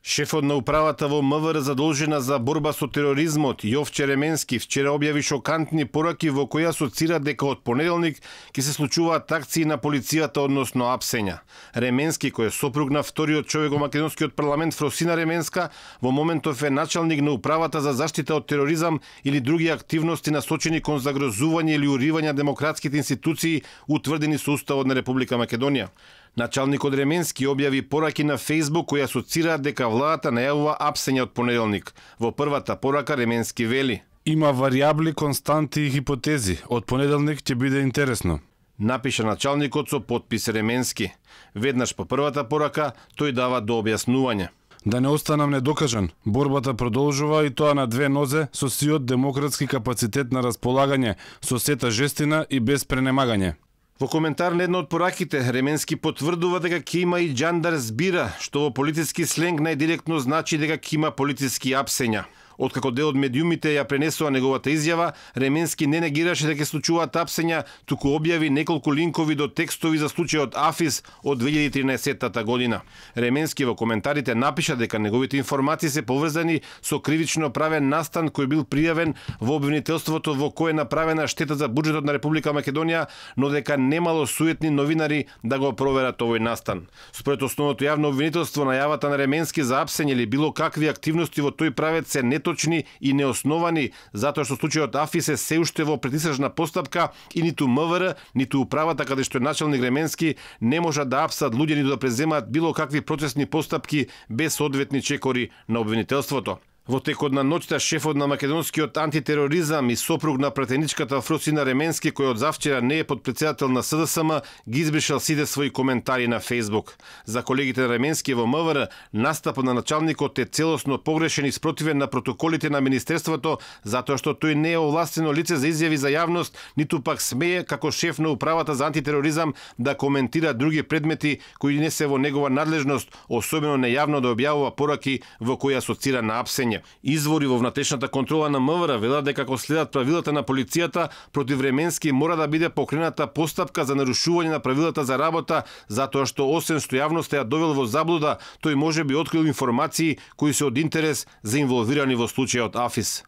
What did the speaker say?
Шефот на управата во МВР задолжена за борба со тероризмот Јовче Ременски вчера објави шокантни пораки во кои асоцира дека од понеделник ќе се случуваат акции на полицијата односно апсења. Ременски, кој е сопруг на вториот човек во македонскиот парламент Фросина Ременска, во моментов е началник на управата за заштита од тероризам или други активности насочени кон загрозување или уривање на демократските институции утврдени со Уставот на Република Македонија. Началникот Ременски објави пораки на Фејсбук кои асоцираат дека владата најавува апсење од понеделник. Во првата порака Ременски вели: "Има варијабли, константи и хипотези. Од понеделник ќе биде интересно", напиша началникот со потпис Ременски. Веднаш по првата порака тој дава до објаснување: "Да не останам недокажан, борбата продолжува и тоа на две нозе со сиот демократски капацитет на располагање, со сета жестина и без пренемагање." Во коментар на една од пораките, Ременски потврдува дека ќе има и џандар збира, што во политички сленг најдиректно значи дека ќе има политички апсења. Откако дел од медиумите ја пренесува неговата изјава, Ременски не негираше дека случуваат апсења, туку објави неколку линкови до текстови за случајот Афис од 2013 година. Ременски во коментарите напиша дека неговите информации се поврзани со кривично правен настан кој бил пријавен во обвинителството во кој е направена штета за буџетот на Република Македонија, но дека немало суетни новинари да го проверат овој настан. Според основното јавно обвинителство, најавата на Ременски за апсење или било какви активности во тој правец се неточни и неосновани, затоа што случајот Афис е се уште во предистражна постапка и ниту МВР, ниту управата каде што е началник Ременски не можат да апсат луѓе ниту да преземаат било какви процесни постапки без одветни чекори на обвинителството. Во текот на ноќта, шефот на македонскиот антитероризам и сопруг на претеничката Фросина Ременски, кој од завчера не е подпредседател на СДСМ, ги избришал сите своји коментари на Фејсбук. За колегите на Ременски во МВР, настапот на началникот е целосно погрешен и спротивен на протоколите на Министерството, затоа што тој не е овластено лице за изјави за јавност, ниту пак смее, како шеф на управата за антитероризам, да коментира други предмети кои не се во негова надлежност, особено нејавно да објавува пораки во кои асоцира на апсење. Извори во внатрешната контрола на МВР велат дека ако следат правилата на полицијата, против Ременски мора да биде покрената постапка за нарушување на правилата за работа, затоа што освен што јавноста ја довел во заблуда, тој може би открил информации кои се од интерес за инволвирани во случајот Афис.